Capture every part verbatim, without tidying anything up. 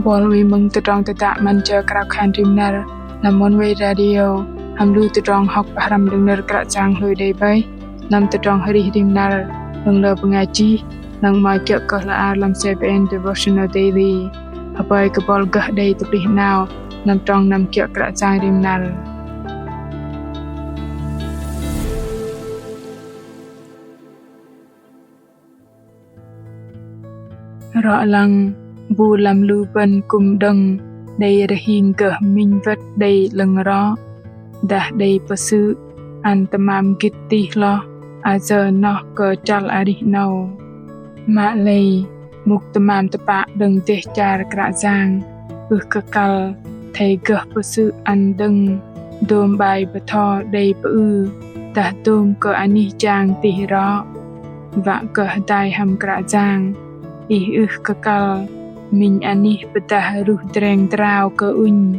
Bol wei mơ̆ng tơdrong tơdă 'Măn Jơ Krao Khan Rim Năr lăm Oneway Radio, hăm lu tơdrong hŏk pơhrăm đơ̆ng nơ̆r Kră Yang hlôi đei bơih lăm tơdrong arih rim năr, đơ̆ng lơ bơngai chih, lăng mă kiơ̆ kơ hla ar lăm CBN Devotional Daily. Hơpơi kơ bol gơh đei tơplih 'nao lăm trong năm kiơ̆ Kră Yang rim năr. Rŏ lăng, bu lăm lu bơ̆n kư̆m đơ̆ng đei rơhing gơh minh wơ̆t đei 'lơ̆ng rŏ, dah đei pơsư̆ ăn tơmam gĭt tih hloh ayơ noh kơ chăl arih 'nâu. Mă lei, mŭk tơmam tơpă đơ̆ng dêh char Kră Yang ưh kơ kăl athei gơh pơsư̆ ăn đơ̆ng dôm bai bơtho đei pơư dah dôm kơ anih jang tih rŏ. Wă kơ hơdai hăm Kră Yang, ih ưh kơ kăl minh anih pơdah ruh dreng drao kơ ŭnh.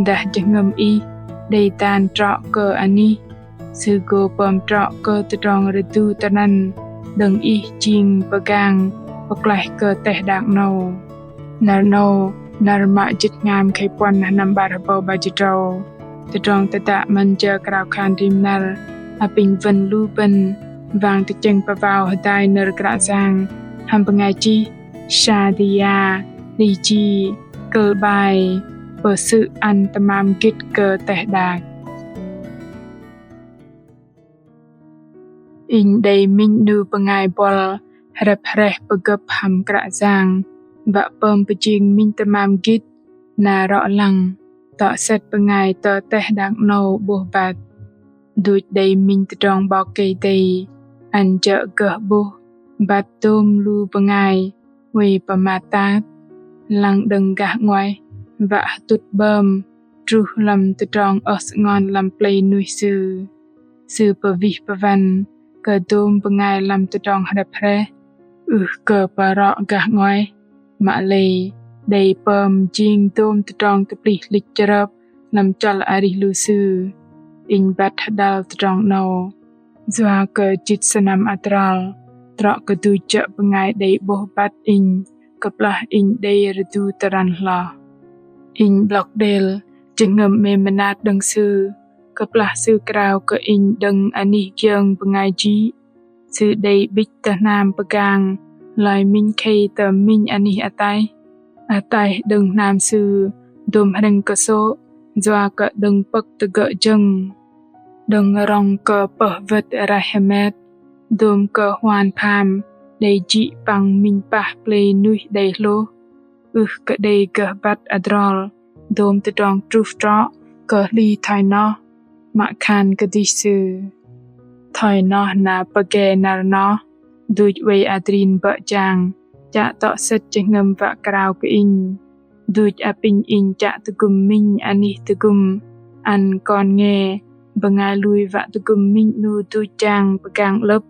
Dah jơhngơ̆m ih đei dan trŏ kơ anih, Sư gô pơm trŏ kơ tơdrong rơdu tơnăn đơ̆ng ih jing pơgang pơklaih kơ teh đak 'nâu. Năr 'nâu, năr mă jĭt hngam khei puăn, sơnăm 'bar hơbâu 'bar jĭt tơdrâu. Tơdrong tơdă 'Măn Jơ Krao Khan Rim Năr apinh wơ̆n lu bơ̆n wang tơchĕng pơwao hơdai nơ̆r Kră Yang hăm bơngai chih Sadia Liji, kơ̆l bai Pơsư̆ ăn tơmam gĭt kơ teh đak. Inh đei minh 'nu bơngai bol hrĕp hrĕh pơgơ̆p hăm Kră Yang, wă pơm pơjing minh tơmam gĭt, na rŏ lăng tŏ sĕt bơngai tơ teh đak 'nâu 'bôh băt. Duch đei minh tơdrong 'Bok Kei-Dei ăn jơ̆ gơh 'bôh băt dôm lu bơngai oei pơmat tat, lăng đơ̆ng gah 'nguaih wă hơtŭt 'bơm truh lăm tơdrong ơh sơngon lăm plei nuih Sư. Sư pơwih pơwăn kơ dôm bơngai lăm tơdrong hrĕp hrĕh, ưh kơ pơrŏ gah 'nguaih, mă lei đei pơm jing dôm tơdrong tơplih hlĭch chrơp lăm chăl arih lu sư. Inh băt hơdăl tơdrong 'nâu yua kơ jĭt sơnăm adrol, trŏ kơ duch jơ̆ bơngai đei 'bôh băt inh kơplah inh đei rơdu tơrăn hloh. Inh 'blŏk đêl jơhngơ̆m 'mêm mơnat đơ̆ng Sư kơplah Sư krao kơ inh đơ̆ng anih giơng bơngai jĭ. Sư đei 'bĭch tơ hnam pơgang loi minh khei tơ minh anih ataih. Ataih đơ̆ng hnam Sư dôm hrĕng kơsô̆ yua kơ đơ̆ng pơ̆k tơgơ̆ jơ̆ng. Đơ̆ng rŏng kơ pơh wơ̆t raih hơmet, dôm kơ huan pham đei jĭ păng minh pah plei nuih đei hlôh, ưh kơ đei gơh băt adrol dôm tơdrong truh trŏ kơ hli thoi noh, mă khan kơdih sư. Thoi noh na pơge năr noh, duch oei adrin bơ̆ jang chă tŏ sĕt jơhngơ̆m wă krao kơ inh. Duch apinh inh chă tơgŭm minh anih tơgŭm ăn kon nge bơngai lui wă tơgŭm minh 'nu duch jang pơgang 'lơ̆p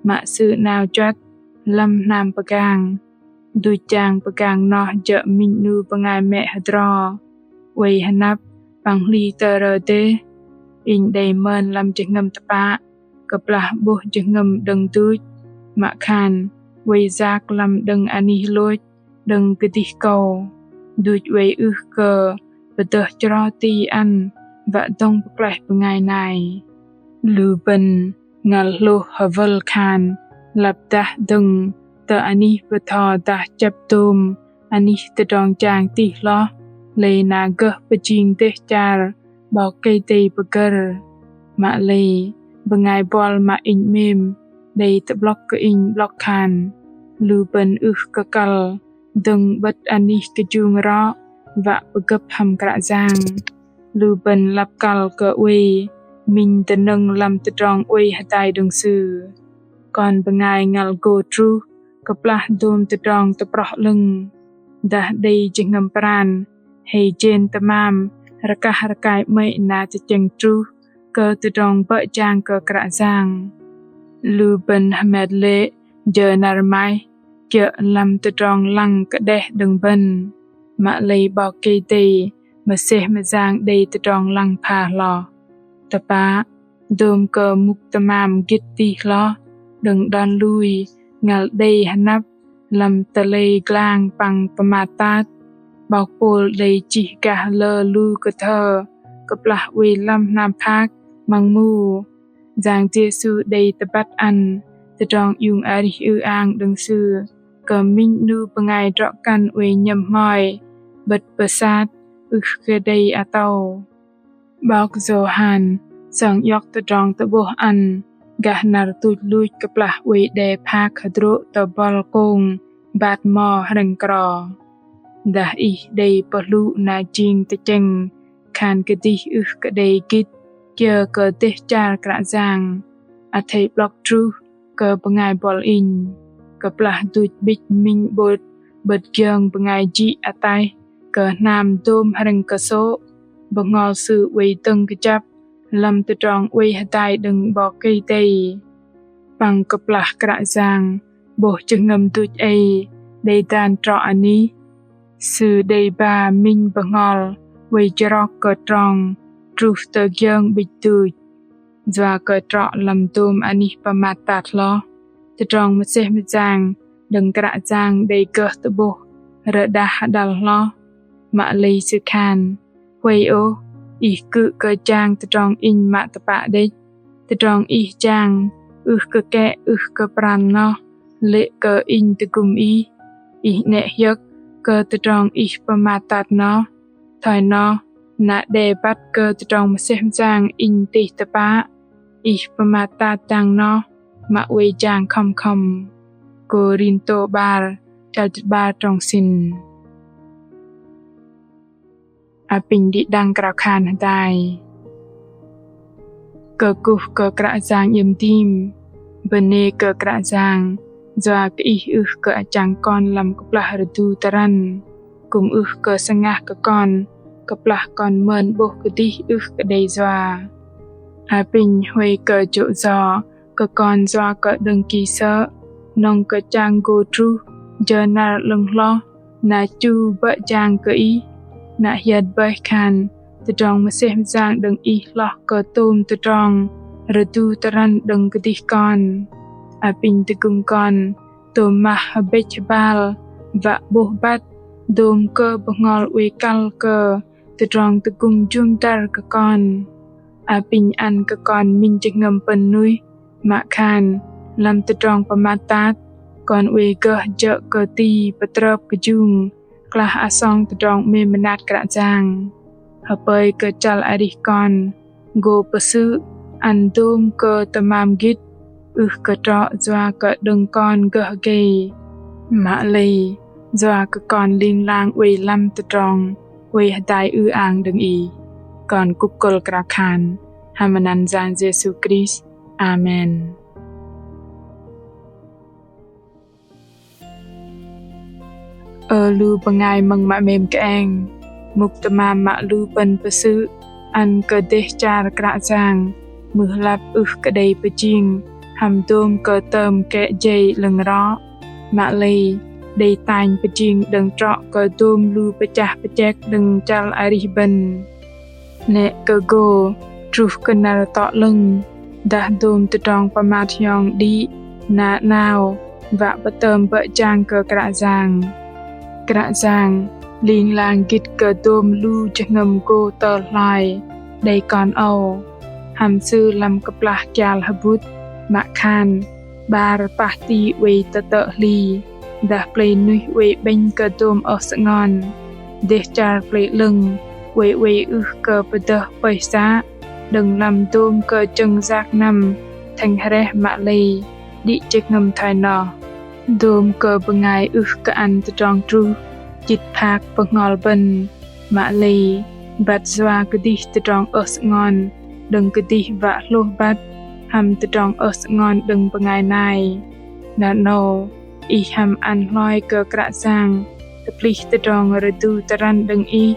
mă sư 'nao juăt lăm hnam pơgang. Duch jang pơgang noh jơ̆ minh 'nu bơngai mĕ hơdro, oei hơnăp păng hli tơrơ dêh. Inh đei mơn lăm jơhngơ̆m tơpă kơplah 'bôh jơhngơ̆m đơ̆ng duch, mă khan oei yak lăm đơ̆ng anih lôch đơ̆ng kơdih kâu. Duch oei ưh kơ pơdơh chro ti ăn wă dŏng pơklaih bơngai nai. Lu bơ̆n ngăl hlôh hơwơl khan lăp dah dơ̆ng tơ anih bơtho dah chĕp dôm anih tơdrong jang tih hloh, lei na gơh pơjing dêh char 'Bok Kei-Dei pơgơ̆r. Mă lei bơngai bol mă inh 'mêm đei tơ'blŏk kơ inh 'blŏk khan lu bơ̆n ưh kơ kăl dơ̆ng 'bơ̆t anih kơjung rŏ wă pơgơ̆p hăm Kră Yang. Lu bơ̆n lăp kăl kơ oei minh dơnơ̆ng lăm tơdrong oei hơdai đơ̆ng Sư. Kon bơngai ngăl gô truh kơplah dôm tơdrong tơproh 'lơ̆ng. Dah đei jơhngơ̆m pran hei jên tơmam rơkah rơkai 'mơ̆i na tơchĕng truh kơ tơdrong bơ̆ jang kơ Kră Yang. Lu bơ̆n hơmet lê̆ jơ năr maih kiơ̆ lăm tơdrong lăng kơđeh đơ̆ng bơ̆n. Mă lei 'Bok Kei-Dei mơsêh mơyang đei tơdrong lăng pha hloh. Tơpă, dôm kơ mŭk tơmam gĭt tih hloh đơ̆ng đon lui ngăl đei hơnăp lăm tơlei glang păng pơmat tat. 'Bok Pôl đei chih gah lơ lu kơthơ kơplah oei lăm hnam phak măng mu. Yang Yêsu đei tơbăt ăn tơdrong iung arih ư-ang đơ̆ng Sư kơ minh 'nu bơngai drŏ-kăn oei nhơ̆m hmoi 'bơ̆t pơsat ưh kơ đei atâu. 'Bok Yôhan sơng iŏk tơdrong tơ'bôh ăn gah năr tuch luch kơplah oei đe phak hơdrô̆ tơ bŏl kông bat mo hrĕng kro. Dah ih đei pơhlŭ na jing tơchĕng khan kơdih ưh kơ đei gĭt kiơ kơ dêh char Kră Yang, athei 'blŏk truh kơ bơngai bŏl inh. Kơplah duch 'bĭch minh 'bôt 'bơ̆t giơng bơngai jĭ ataih kơ hnam dôm hrĕng kơsô̆, bơhngol sư oei dơ̆ng kơjăp lăm tơdrong oei hơdai đơ̆ng 'Bok Kei-Dei. Păng kơplah Kră Yang 'bôh jơhngơ̆m duch ei đei dan trŏ anih, Sư đei ba minh bơhngol oei chrok kơ trong truh tơ giơng 'bĭch duch. Yua kơ trŏ lăm dôm anih pơmat tat hloh, tơdrong mơsêh mơyang đơ̆ng Kră Yang đei gơh tơ'bôh rơđah hơđăl hloh. Mă lei Sư khan: Huay ôh, ih kư̆ kơ jang tơdrong Inh mă tơpă đĕch. Tơdrong ih jang ưh kơ kĕ ưh kơ pran noh, lê̆ kơ Inh tơgŭm ih. Ih 'nĕ hiơ̆k kơ tơdrong ih pơmat tat noh. Thoi noh, na đe băt kơ tơdrong mơsêh mơyang Inh tih tơpă, ih pơmat tat dang noh mă oei jang khŏm khŏm. Kôrintô 'bar, chăl jĭt 'bar trong sĭn. Apinh đĭ đăng krao khan hơdai. Kơkuh kơ Kră Yang iĕm dim. Bơnê kơ Kră Yang, yua kơ Ih ưh kơ achăng kon lăm kơplah rơdu tơrăn, kư̆m ưh kơ sơngah kơ kon kơplah kon mơn 'bôh kơdih ưh kơ đei yua. Apinh huay kơ jô̆ yo kơ kon yua kơ đơ̆ng ki sơ̆, nŏng kơ chang gô truh jơ năr 'lơ̆ng hloh, na chu bơ̆ jang kơ Ih, na hiơt bơih khan tơdrong mơsêh mơyang đơ̆ng Ih hloh kơ tôm tơdrong rơdu tơrăn đơ̆ng kơdih kon. Apinh tơgŭm kon tôm mah hơbĕch hơbal, wă 'bôh băt dôm kơ bơhngol oei kăl kơ tơdrong tơgŭm jŭm dăr kơ kon. Apinh ăn kơ kon minh jơhngơ̆m pơ̆n nuih, mă khan lăm tơdrong pơmat tat, kon oei gơh jơ̆ kơ ti pơtrơp kơjung, klah asong tơdrong 'mêm mơnat Kră Yang. Hơpơi kơ chăl arih kon gô pơsư̆ ăn dôm kơ tơmam gĭt, ưh kơ trŏ yua kơ đơ̆ng kon gơh gei, mă lei yua kơ kon ling lang oei lăm tơdrong oei hơdai ư-ang đơ̆ng Ih. Kon kŭp kơ̆l krao khan hăm anăn Yang Yêsu Krist. Amen. Ơ lu bơngai mơ̆ng mă 'mêm kơeng, mŭk tơmam mă lu bơ̆n pơsư̆ ăn kơ dêh char Kră Yang mưh lăp ưh kơ đei pơjing hăm dôm kơ tơm kĕ jei 'lơ̆ng rŏ, mă lei đei tanh pơjing đơ̆ng trŏ kơ dôm lu pơchah pơchĕk đơ̆ng chăl arih bơ̆n. 'Nĕ kơ gô truh kơ năr tŏ 'lơ̆ng, dah dôm tơdrong pơmat hiong đĭ na 'nao wă pơtơm bơ̆ jang kơ Kră Yang. Kră Yang ling lang gĭt kơ dôm lu jơhngơ̆m gô tơl hloi đei kon âu, hăm Sư lăm kơplah kial hơbŭt, mă khan 'bar pah ti oei tơtơ̆ hli, dah plei nuih oei 'bĕnh kơ dôm ơh sơngon, dêh char plei 'lơ̆ng oei oei ưh kơ pơdơh pơih să, đơ̆ng lăm dôm kơ jơ̆ng yak năm thĕng hrĕh mă lei đĭ jơhngơ̆m thoi noh. Dôm kơ bơngai ưh kơ ăn tơdrong truh chĭt phak bơhngol bơ̆n, mă lei băt yua kơdih tơdrong ơh sơngon đơ̆ng kơdih wă hlôh băt hăm tơdrong ơh sơngon đơ̆ng bơngai nai. Năr 'nâu ih hăm ăn hloi kơ Kră Yang tơplih tơdrong rơdu tơrăn đơ̆ng ih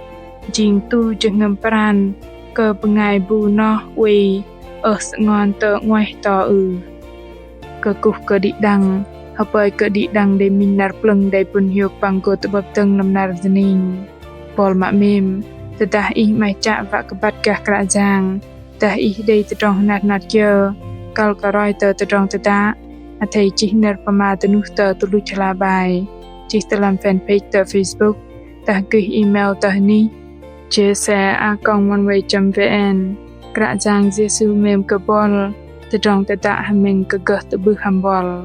jing tu jơhngơ̆m pran kơ bơngai bu noh oei ơh sơngon tơ 'nguaih to ưh. Kơkuh kơ đĭ đăng, hơpơi kơ đĭ đăng đei minh năr plơ̆ng đei pŭn hiôk păng gô tơ'bơ̆p dơ̆ng lăm năr dơning. Buăl mă 'mêm, tơdah ih 'maih chă wă kơ băt gah Kră Yang, dah ih đei tơdrong hơnat hơnat kiơ, kăl kơ roi tơ tơdrong tơdă, athei chih nơ̆r pơma dơnuh tơ tơluch hla bơar, chih tơ lăm fanpage tơ Facebook dah gih email tơ anih J S A a còng oneway chấm V N. Kră Yang Yêsu mêm kơ buăl, tơdrong tơdă hơmĕng kơ gơh tơ'bưh hăm buăl.